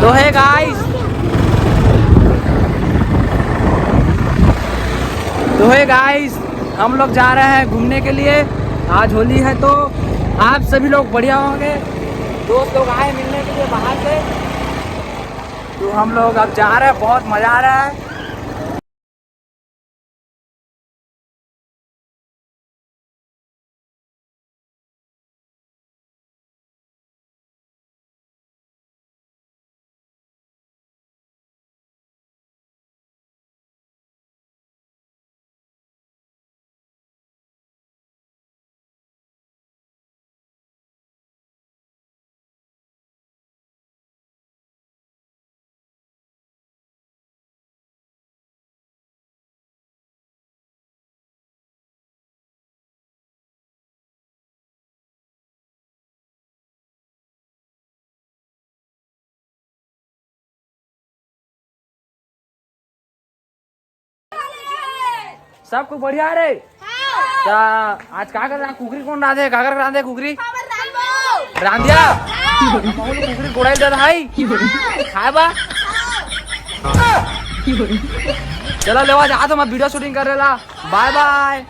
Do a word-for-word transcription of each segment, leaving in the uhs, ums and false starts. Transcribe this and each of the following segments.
तो hey guys, तो hey guys, हम लोग जा रहे हैं घूमने के लिए। आज होली है, तो आप सभी लोग बढ़िया होंगे। दोस्त लोग आए मिलने के लिए बाहर से, तो हम लोग अब जा रहे हैं। बहुत मजा आ रहा है। सब कुछ बढ़िया रे? हाँ। त आज का कर रहा, कुकरी कौन रांधे, का कर रांधे कुकरी? हमर रांधो। रांधिया? हाँ। हम कुकरी गोड़ाई दे भाई। खाए बा? चला लेवा जा, तो मैं वीडियो शूटिंग कर रेला। बाय बाय।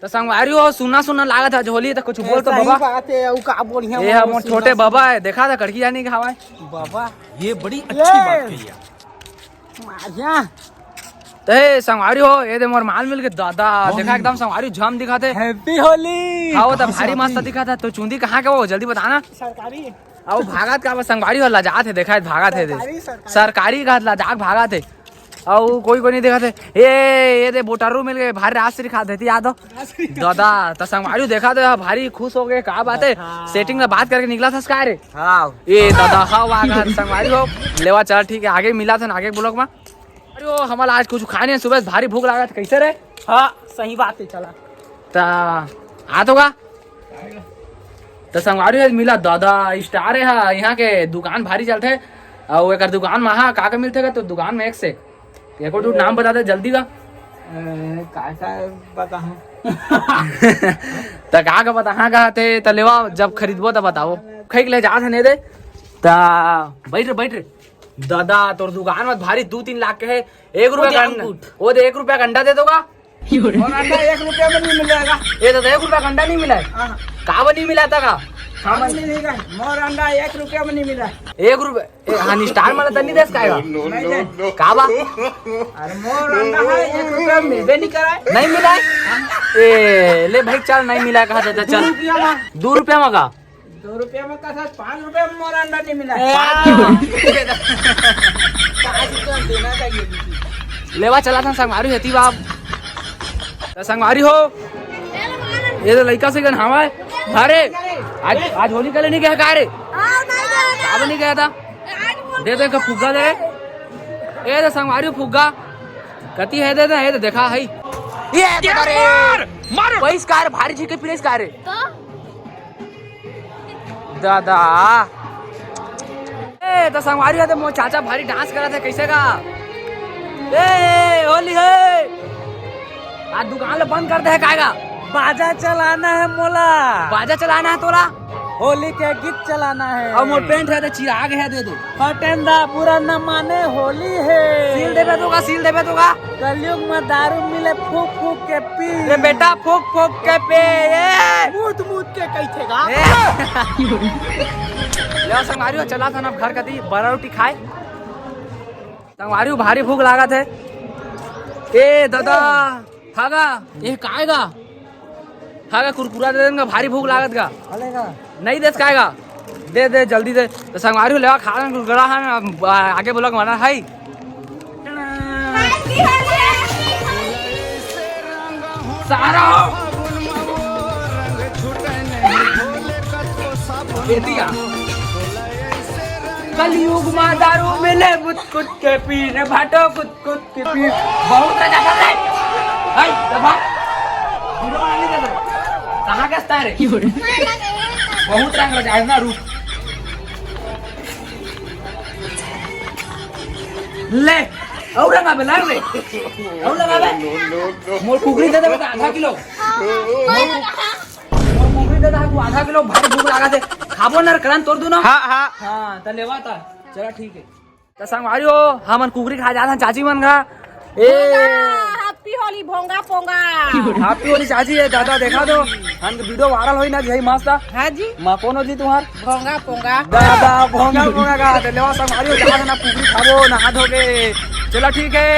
तो संगवारी हो, सुना सुना लागत है होली, तो कुछ बोल तो बाबा। बात है, उ का बोलिया, ये मोर छोटे बाबा है, देखा था कड़की जानी के हवाए। बाबा, ये बड़ी अच्छी बात कही है। मारिया। तो हे संगवारी हो, ये दे मोर माल मिल के दादा, देखा एकदम संगवारी झम दिखा थे। हैप्पी होली। हाँ, वो तो भारी मस्त दिखा था। तो चुंदी कहाँ के वो, जल्दी बताना। सरकारी। अब भागत का बस संगवारी हो, लजात है, देखा है, भागत है दे। सरकारी, सरकारी। सरकारी का लजाक भागत है। अउ कोई कोई नहीं देखा थे। ए, ये दे बोटारू मिल गए, भारी राजश्री खा देती याद हो। दादा, त संगवारी देखा तो भारी खुश हो गए, का बात है? सेटिंग में बात करके निकला था इसका रे। हाँ। ए दादा, हाँ, वाह, संगवारी हो। लेवा चल, ठीक है, आगे मिला था ना, आगे ब्लॉग में। अरे ओ, हमला आज कुछ खाने, सुबह से भारी भूख लागत, कैसे रे? हाँ, सही बात है, चला। ता आ तो का? त संगवारी आज मिला दादा, स्टार है, हाँ, यहाँ के दुकान भारी चलथे। अउ एकर दुकान में, हाँ, का का मिलथे का? तो दुकान में एक से एको ठो नाम बता दे जल्दी का। ए, का का बताहूँ? त का का बताहा का थे, त लेवा जब खरीदबो त बताओ। खाई के ले जात है, नहीं दे। त बैठ रे, बैठ रे। दादा, तोर दुकान में भारी दू तीन लाख के है। एक रुपया का अंडा, वो दे, एक रुपया का अंडा दे दोगा? मोर अंडा एक रुपया में नहीं मिलेगा। ये दादा, एक रुपया का अंडा नहीं मिला है? हाँ। का बा नहीं मिला था का? का बा नहीं मिला? मोर अंडा एक रुपया में नहीं मिला। एक रुपया? ए, हाँ, स्टार वाला तो नहीं देस का आएगा? नहीं दे। का बा? अरे, मोर अंडा है, एक रुपया मिलबे नहीं करा है। नहीं मिला है? ए, ले भाई, चल, नहीं मिला है, कहा था, चल। दू रुपया में। दू रुपया में का? दू रुपया में का था, पाँच रुपया में मोर अंडा नहीं मिला। ए, पाँच रुपया। पाँच रुपया देना चाहिए। लेवा चला था संगवारी हेती बाप। त संगवारी हो, ये तो लइका से गन हवा है। अरे, आज, आज होली कले नहीं गया का रे? हाँ, नहीं गया था। का नहीं गया था? दे दे, एक फुग्गा दे। ए तो संगवारी फुग्गा। कति है दे दे, ये तो देखा है। ये तो अरे, मार, मार। पैस का रे, भारी झिके पिलेस का रे? तो? दादा। ए, तो संगवारी हो, तो मोर चाचा भारी डांस करत हे, कैसे का? ए, होली है। आज दुकान ल बंद कर दे हे, कायगा? बाजा चलाना है मोला। बाजा चलाना है तोला? होली के गीत चलाना है। अउ मोर पैंट है, तो चिराग है, दे दे। हटेंदा, बुरा न माने, होली है। सील देबे तो का, सील देबे तो का? कलयुग में दारू मिले, फूक फूक के पी। रे बेटा, फूक फूक के पी, ए। मूत मूत के कहिथे गा। ए। ले संगवारी हो, चला था ना घर कती, बरा रोटी खाए। संगवारी हो, भारी भूख लागत है। ए दादा, खागा, ये काएगा? खागा, कुरकुरा दे देन गा, भारी भूख लागत गा। नहीं देस काएगा? दे दे, जल्दी दे। तो संगवारी हो, लेवा खा लेन कुरकुरा, है ना, आगे ब्लॉग बना है। सारा हो। ये दिया। कलयुग मा दारू मिले, मुत कुत के पी रे भाटो, कुत कुत के पी। बहुत रजा कर रे। हाय, दबा। बुरा नहीं दे। कहाँ का स्टार है? बहुत रंग रजा है ना, रूप। ले, और लगा बे, लाग बे। और लगा बे। मोर कुकरी दे दे बेटा, आधा किलो। मोर कुकरी दे आधा किलो भारी भूख लागा थे, खाबो न करन तोर दूनो। हाँ, हाँ। हाँ, त लेवा ता। चला ठीक है। त संगवारी हो, हमन कुकरी खा जात हन चाची मन का। ए। भोंगा, happy होली, भोंगा पोंगा। Happy होली चाची, ए दादा देखा तो, हमन के video viral होई ना जी, मस्त। हाँ जी। माँ कौन हो जी तुम्हार? भोंगा पोंगा। दादा, भोंगा पोंगा का, त लेवा संगवारी हो, जात हन कुकरी खाबो, नहा धो के। चला ठीक है।